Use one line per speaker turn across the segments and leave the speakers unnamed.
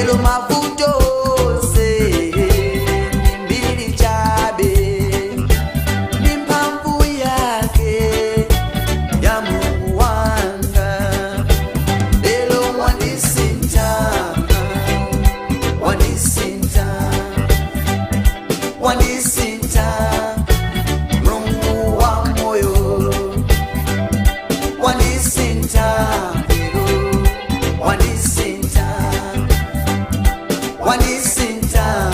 Lelo mavuto onse mbili chabe, ndi mphamvu yake ya Mulungu wanga. Lelo wandisinta, wandisinta, wandisinta, Mulungu wa moyo wandisinta, lelo wandisinta, wandisinta,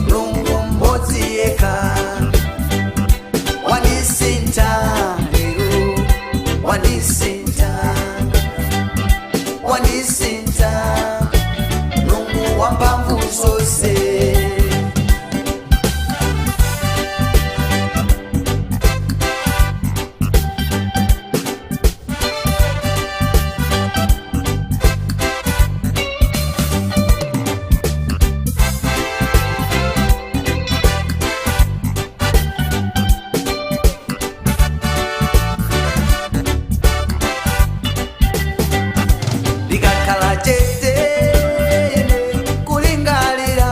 Mulungu mmodzi yekha wandisinta, lero wandisinta, wandisinta, Mulungu wamphamvu zonse. Ndikakhala chete ine kulingalira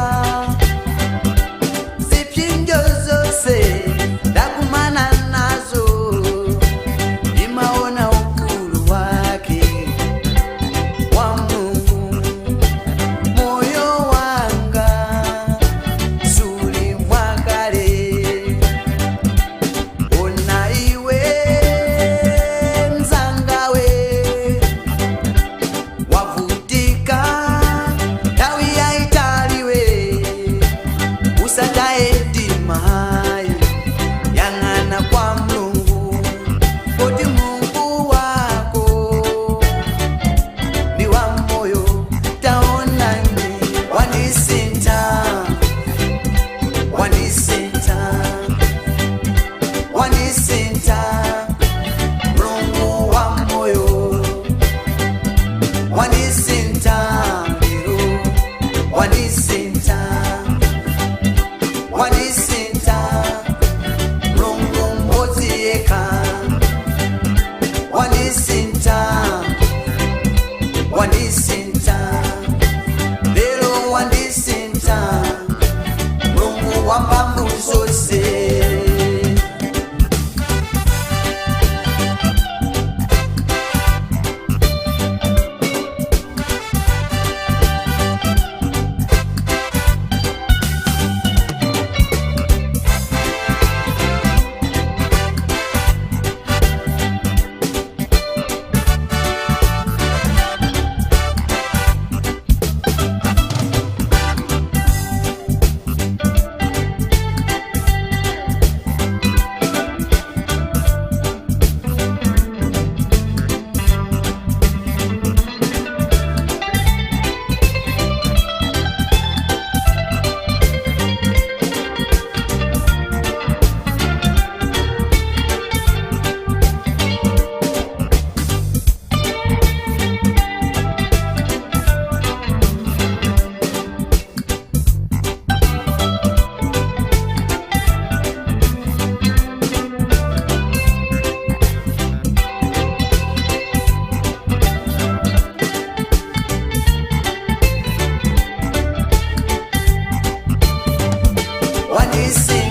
zipsinjo zonse ndakumana nazo, ndimaona ukulu wake wa Mulungu. Moyo wanga suli mwakale, ona iwe mzangawe wavutika nthawi yaitaliwe, usataye mtima, yang'ana kwa Mulungu, poti Mulungu wako ndi wa moyo. Taonani wandisinta, wandisinta, wandisinta, Mulungu wa moyo wandisinta, lero wandisinta, wandisinta, Mulungu mmodzi yekha wandisinta, wandisinta, lero wandisinta, Mulungu wamphamvu zonse. Wandisinta.